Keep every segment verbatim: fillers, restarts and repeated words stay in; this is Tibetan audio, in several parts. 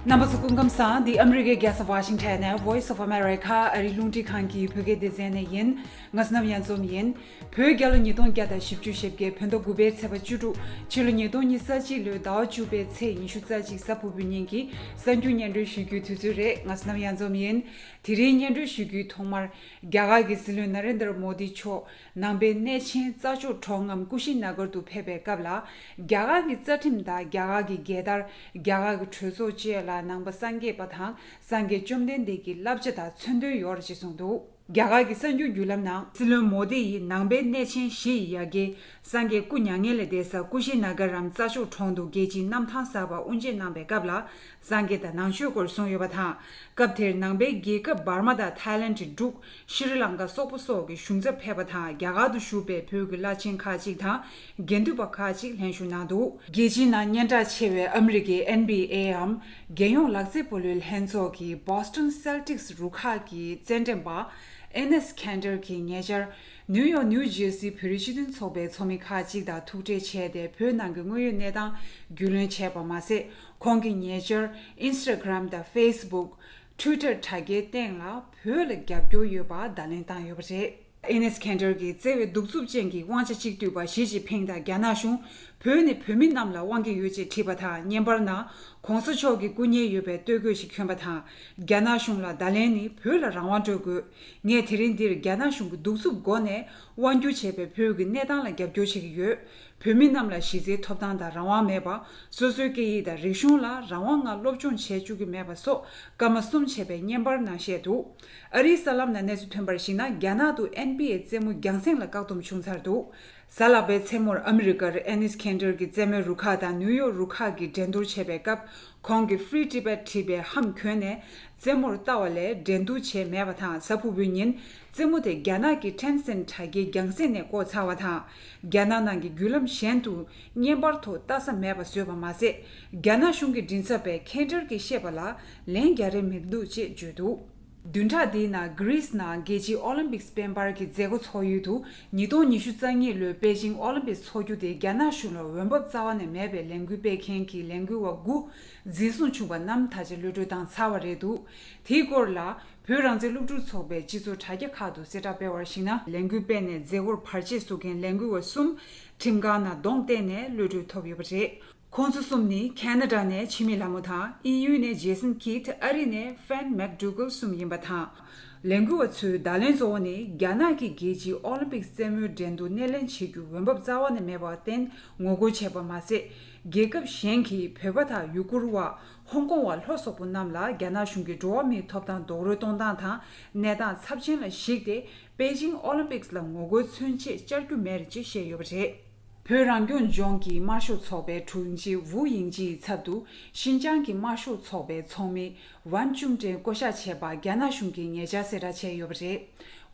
རྣམ་པ་ཚོ་སྐུ་ཁམས་བཟང་། འདི་ཨ་མི་རི་ཀའི་རྒྱལ་ས་ཝ་ཤིང་ཊོན་ནས་Voice of America ཨ་རིའི་རླུང་འཕྲིན་ཁང་གི་བོད་སྐད་སྡེ་ཚན་ནས་ཡིན། ང་བསོད་ནམས་གཡང་འཛོམས་ཡིན། བོད་རྒྱལ་ལོ་ཉིས་སྟོང་བརྒྱ་དང་བཞི་བཅུ་ཞེ་བརྒྱད་བོད་ཟླ་དགུ་པའི་ཚེས་པ་བཅུ་དྲུག་ཕྱི་ལོ་ཉིས་སྟོང་ཉི་ཤུ་རྩ་གཅིག་ལོའི་ཟླ་བ་བཅུ་པའི་ཚེས་ཉི་ཤུ་རྩ་གཅིག་གཟའ་ཕུར་བུའི་ཉིན་གྱི་གསར་འགྱུར་སྙན་སྒྲོན་ཞུ་རྒྱུའི་དུས་ཚོད་རེད། ང་བསོད་ནམས་གཡང་འཛོམས་ཡིན། དེ་རིང་སྙན་སྒྲོན་ཞུ་རྒྱུའི་ཐོག་མར། རྒྱ་གར་གྱི་སྲིད་བློན་ན་རེན་དར་མོ་དི་མཆོག་ནང་པའི་གནས་ཆེན་རྩྭ་མཆོག་གྲོང་ངམ་ཀུ་ཤི་ན་གར་དུ་ཕེབས་པའི་སྐབས་ལ། རྒྱ་གར་གྱི་རྩ་ཁྲིམས་དང་རྒྱ་གར་གྱི་རྒྱལ་དར། རྒྱ་གར་གྱི་གྲོས་ཚོགས་བཅས་ལ་ནང་པ་སངས་རྒྱས་པ་དང་སངས་རྒྱས་བཅོམ་ལྡན་འདས་ཀྱི་བསླབ་བྱ་དང་མཚོན་དོན་ཡོད་རེད་ཅེས་གསུངས་འདུག་རྒྱ་གར་གྱི་གསར་འགྱུར་བརྒྱུད་ལམ་ནང་། སྲིད་བློན་མོ་དི་ཡིས་ནང་པའི་གནས་ཆེན་བཞི་ཡི་ཡ་གྱལ་སངས་རྒྱས་སྐུ་མྱ་ངན་ལས་འདས་ས་ཀུ་ཤི་ན་གར་རམ་རྩྭ་མཆོག་གྲོང་དུ་རྒྱལ་སྤྱིའི་གནམ་ཐང་གསར་པ་དབུ་འབྱེད་གནང་པའི་སྐབས་ལ། སངས་རྒྱས་དང་ནང་ཆོས་སྐོར་གསུངས་ཡོད་པ་དང་། སྐབས་དེར་ནང་པའི་རྒྱལ་ཁབ་འབར་མ་དང་ཐའི་ལེན་ཌི་འབྲུག་ཤྲི་ལང་ཀ་སོག་པོ་སོགས་ཀྱི་གཞུང་ཚབ་ཕེབས་པ་དང་། རྒྱ་གར་དུ་བཞུགས་པའི་བོད་ཀྱི་བླ་ཆེན་ཁག་ཅིག་དང་། དགེ་འདུན་པ་ཁག་ཅིག་ལྷན་ཞུགས་གནང་འདུག་རྒྱལ་སྤྱིའི་ནང་སྙན་གྲགས་ཆེ་བའི་ཨ་མི་རི་ཀའི་ཨེན་བྷི་ཨེའམ་རྒྱལ་ཡོངས་ལག་རྩེད་སྤོ་ལོའི་ལྷན་ཚོགས་ཀྱི་Boston Celtics རུ་ཁག་གི་རྩེད་འགྲན་པ་ཨེ་ནེས་ཁེན་ཏེར་གྱིས་ཉེ་ཆར། ནིའུ་ཡོག་ནིའུ་ཇེར་སིའི་བོད་རིགས་སྤྱི་མཐུན་ཚོགས་པའི་ཚོགས་མི་ཁག་ཅིག་དང་ཐུག་འཕྲད་བྱས་ཏེ། བོད་ནང་གི་དངོས་ཡོད་གནས་སྟངས་རྒྱུས་ལོན་བྱས་པ་མ་ཟད། ཁོང་གིས་ཉེ་ཆར་Instagram དང་Facebook Twitter དྲ་རྒྱའི་སྟེང་ལ་བོད་ལ་རྒྱབ་སྐྱོར་ཡོད་པ་བརྡ་ལན་བཏང་ཡོད་པ་རེད། ཨེ་ནེས་ཁེན་ཏེར་གྱིས་བརྩེ་བའི་གདུག་རྩུབ་ཅན་གྱི་དབང་ཆ་གཅིག་སྡུད་པ་ཞི་ཅིན་ཕིང་དང་རྒྱ་ནག་གཞུང་། བོད་ནི་བོད་མི་རྣམས་ལ་དབང་གི་ཡོད་ཅེས་བྲིས་པ་དང་། བརྙན་པར་ནང་གོང་ས་མཆོག་གི་སྐུ་བརྙན་ཡོད་པའི་སྟོད་གོས་ཤིག་གྱོན་པ་དང་། རྒྱ་ནག་གཞུང་ལ་བརྡ་ལན་ནི། བོད་ལ་རང་དབང་སྤྲོད་དགོས། ངས་དེ་རིང་འདིར་རྒྱ་ནག་གཞུང་གི་གདུག་རྩུབ་སྒོ་ནས་དབང་སྒྱུར་བྱས་པའི་བོད་ཀྱི་གནས་སྟངས་ལ་རྒྱབ་སྐྱོར་བྱེད་ཀྱི་ཡོད། བོད་མི་རྣམས་ལ་གཞི་རྩའི་ཐོབ་ཐང་དང་རང་དབང་མེད་པ། སོ་སོའི་སྐད་ཡིག་དང་རིག་གཞུང་ལ་རང་དབང་ངང་སློབ་སྦྱོང་བྱེད་བཅུག་གི་མེད་པ་སོགས་སྐར་མ་གསུམ་བྱས་པའི་བརྙན་པར་ནང་བཤད་འདུག་ཨ་རིའི་གསར་ལམ་ནང་གནས་ཚུལ་ཐོན་པར་གཞིགས་ན། རྒྱ་ནག་ཏུ་ཨེན་བྷི་ཨེ་རྩེད་མོ་རྒྱང་སྲིང་ལ་བཀག་སྡོམ་བྱུང་ཚར་འདུག་གཟའ་ལྷག་པའི་མཚན་མོར་ཨ་མི་རི་ཀར་ཨེ་ནེས་ཁེན་ཏེར་གྱི་རྩེད་མོའི་རུ་ཁག་དང་ནིའུ་ཡོག་རུ་ཁག་གིས་འགྲན་བསྡུར་བྱས་པའི་སྐབས། ཁོང་གིས་Free Tibet བྲིས་པའི་ལྷམ་གྱོན་ནས་རྩེད་མོར་ལྟ་བ་ལས་འགྲན་བསྡུར་བྱས་མེད་པ་དང་། གཟའ་ཕུར་བུའི་ཉིན་རྩེད་མོ་དེ་རྒྱ་ནག་གི་Tencent དྲ་རྒྱའི་རྒྱང་སྲིང་ནས་བཀོག་ཚར་བ་དང་། རྒྱ་ནག་ནང་གི་བརྒྱུད་ལམ་གཞན་དུ་བརྙན་པར་ཐོག་ལྟ་ས་མེད་པ་བཟོས་པ་མ་ཟད། རྒྱ་ནག་གཞུང་གི་མགྲིན་ཚབ་པས་ཁེན་ཏེར་གྱིས་བཤད་པ་ལ་ལན་རྒྱག་རིན་མི་འདུག་ཅེས་བརྗོད་འདུག་བདུན་ཕྲག་འདིའི་ནང་གྷི་རིས་ནང་རྒྱལ་སྤྱིའི་ཨོ་ལིམ་པིག་སྤེན་པར་གྱི་མཛད་སྒོ་འཚོགས་ཡུལ་དུ། ཉིས་སྟོང་ཉི་ཤུ་རྩ་གཉིས་ལོའི་པེ་ཅིང་ཨོ་ལིམ་པིག་འཚོགས་རྒྱུ་དེ་རྒྱ་ནག་གཞུང་ལ་འོས་འབབ་རྩ་བ་ནས་མེད་པའི་ལས་འགུལ་སྤེལ་མཁན་གྱི་ལས་འགུལ་བ་དགུ་འཛིན་བཟུང་བྱུང་པ་རྣམས་ད་ཆ་གློད་གྲོལ་བཏང་ཚར་བ་རེད་འདུག་དེའི་སྐོར་ལ། བོད་རང་བཙན་སློབ་ཕྲུག་ཚོགས་པས་སྤྱི་ཚོགས་དྲ་རྒྱ་ཁག་ཏུ་གསལ་བསྒྲགས་སྤེལ་བར་གཞིགས་ན། ལས་འགུལ་སྤེལ་ནས་མཛད་སྒོར་བར་ཆད་བཟོ་མཁན་ལས་འགུལ་བ་གསུམ་ཁྲིམས་ཁང་ནང་གདོང་གཏད་ནས་གློད་གྲོལ་ཐོབ་ཡོད་པ་རེད། ཁོང་ཚོ་གསུམ་ནི་ཁེ་ན་ཌ་ནས་འཆི་མེད་ལྷ་མོ་དང་། དབྱིན་ཡུལ་ནས་ཇེ་སན་ཁིད། ཨ་རི་ནས་ཕན་མེག་ཌུ་གལ་གསུམ་ཡིན་པ་དང་། ལས་འགུལ་བ་ཚོའི་བརྡ་ལན་གཙོ་བོ་ནི། རྒྱ་ནག་གིས་རྒྱལ་སྤྱིའི་ཨོ་ལིམ་པིག་རྩེད་མོའི་འགྲན་བསྡུར་སྣེ་ལེན་བྱེད་རྒྱུར་འོས་འབབ་རྩ་བ་ནས་མེད་པར་བརྟེན་ངོ་རྒོལ་བྱས་པ་མ་ཟད། རྒྱལ་ཁབ་གཞན་གྱིས་བོད་པ་དང་ཡུ་གུར་བ། ཧོང་ཀོང་བ་ལྷོ་སོག་པོ་རྣམས་ལ་རྒྱ་ནག་གཞུང་གིས་འགྲོ་བ་མིའི་ཐོབ་ཐང་རྡོག་རོལ་གཏོང་སྟངས་དང་གནས་སྟངས་ཚབས་ཆེན་ལ་གཞིགས་ཏེ། པེ་ཅིང་ཨོ་ལིམ་པིག་ལ་ངོ་རྒོལ་མཚོན་ཆེད་བཅར་རྒྱུ་མེད་ཅེས་བཤད་ཡོད་པ་རེད། བོད་རང་སྐྱོང་ལྗོངས་ཀྱི་དམར་ཤོག་ཚོགས་པའི་དྲུང་ཆེ་ཝུའུ་དབྱིང་ཅེའི་ཚབ་ཏུ། ཤིན་ཅང་གི་དམར་ཤོག་ཚོགས་པའི་ཚོགས་མི་ཝན་ཅུན་ཀྲེང་བསྐོ་གཞག་བྱས་པ་རྒྱ་ནག་གཞུང་གིས་ཉེ་ཆར་གསལ་བསྒྲགས་བྱས་ཡོད་པ་རེད།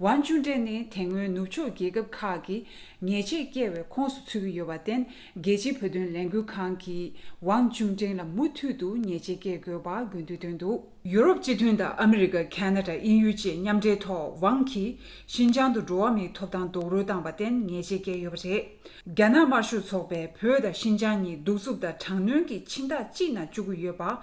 ཝན་ཅུན་ཀྲེང་ནི་དེ་སྔོན་ནུབ་ཕྱོགས་རྒྱལ་ཁབ་ཁག་གིས་ཉེས་ཆད་བཀལ་བའི་ཁོངས་སུ་ཚུད་ཀྱི་ཡོད་པར་བརྟེན། རྒྱལ་སྤྱིའི་བོད་དོན་ལས་འགུལ་ཁང་གིས་ཝང་ཅུན་ཀྲེང་ལ་མུ་མཐུད་དུ་ཉེས་ཆད་བཀལ་དགོས་པར་དགོས་འདུན་བཏོན་འདུག་ཡུ་རོབ་སྤྱི་མཐུན་དང་ཨ་མི་རི་ཀ། ཁེ་ན་ཌ། དབྱིན་ཡུལ་བཅས་མཉམ་འབྲེལ་ཐོག་ཝང་གིས་ཤིན་ཅང་དུ་འགྲོ་བ་མིའི་ཐོབ་ཐང་རྡོག་རོལ་བཏང་བར་བརྟེན་ཉེས་ཆད་བཀལ་ཡོད་པ་རེད། རྒྱ་ནག་དམར་ཤོག་ཚོགས་པས་བོད་དང་ཤིན་ཅང་གཉིས་གདུག་རྩུབ་དང་དྲག་གནོན་གྱི་ཕྱིན་ཐག་གཅིག་ནང་བཅུག་གི་ཡོད་པ།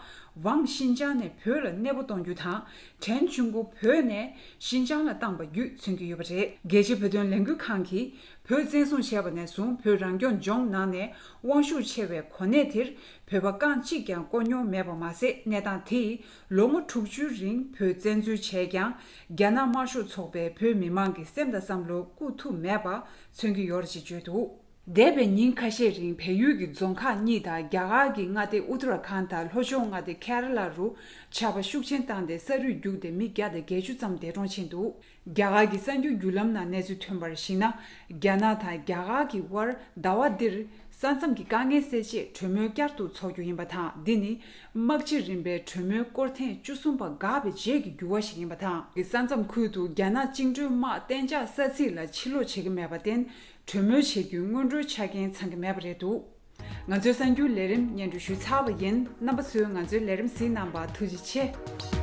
ཝང་ཤིན་ཅང་ནས་བོད་ལ་གནས་སྤོ་གཏོང་རྒྱུ་དང་། ཕྲན་ཆུང་ཀུ་བོད་ནས་ཤིན་ཅང་ལ་བཏང་པ་བརྒྱུད་མཚོན་གྱི་ཡོད་པ་རེད། རྒྱལ་སྤྱིའི་བོད་དོན་ལས་འགུལ་ཁང་གིས་བོད་བཙན་བཟུང་བྱས་པ་ནས་བཟུང་བོད་རང་སྐྱོང་ལྗོངས་ནང་ནས་དབང་ཤུགས་ཆེ་བའི་གོ་གནས་དེར་བོད་པ་རྐང་གཅིག་ཀྱང་བསྐོ་མྱོང་མེད་པ་མ་ཟད། གནས་སྟངས་དེས་ལོ་ངོ་དྲུག་ཅུའི་རིང་བོད་བཙན་འཛུལ་བྱས་ཀྱང་། རྒྱ་ནག་དམར་ཤོག་ཚོགས་པས་བོད་མི་མང་གི་སེམས་དང་བསམ་བློར་བཀུག་ཐུབ་མེད་པ་མཚོན་གྱི་ཡོད་རེད་ཅེས་བརྗོད་འདུག་འདས་པའི་ཉིན་ཁ་ཤས་རིང་བལ་ཡུལ་གྱི་རྫོང་ཁག་གཉིས་དང་རྒྱ་གར་གྱི་མངའ་སྡེ་ཨུ་ཏུ་ར་ཁཱན་དང་ལྷོ་ཕྱོགས་མངའ་སྡེ་ཁེ་ར་ལ་རུ་ཆར་པ་ཤུགས་ཆེན་བཏང་སྟེ་ས་རུད་རྒྱུག་སྟེ་མི་བརྒྱ་དང་བརྒྱད་ཅུ་ཙམ་འདས་གྲོངས་ཕྱིན་འདུག་རྒྱ་གར་གྱི་གསར་འགྱུར་བརྒྱུད་ལམ་ནང་གནས་ཚུལ་ཐོན་པར་གཞིགས་ན། རྒྱ་ནག་དང་རྒྱ་གར་གྱི་དབར་ཟླ་བ་འདིར་ས་མཚམས་ཀྱི་དཀའ་ངལ་སེལ་ཆེད་གྲོས་མོལ་བསྐྱར་དུ་འཚོགས་རྒྱུ་ཡིན་པ་དང་། འདི་ནི་དམག་སྤྱི་རིམ་པའི་གྲོས་མོལ་སྐོར་ཐེངས་བཅུ་གསུམ་པ་འགག་པའི་རྗེས་ཀྱི་འགྱུར་བ་ཞིག་ཡིན་པ་དང་། ས་མཚམས་ཁུལ་དུ་རྒྱ་ནག་བཅིངས་འགྲོལ་དམག་གཏན་འཇགས་ས་ཚིགས་ལ་ཕྱིར་ལོག་བྱེད་ཀྱི་མེད་པར་བརྟེན། གྲོས་མོལ་བྱེད་རྒྱུའི་སྔོན་འགྲོའི་ཆ་རྐྱེན་ཚང་གི་མེད་པ་རེད་འདུག་ང་ཚོའི་གསར་འགྱུར་ལས་རིམ་སྙན་སྒྲོན་ཞུས་ཚར་བ་ཡིན། རྣམ་པ་ཚོས་ང་ཚོའི་ལས་རིམ་གཟིགས་གནང་བར་ཐུགས་རྗེ་ཆེ།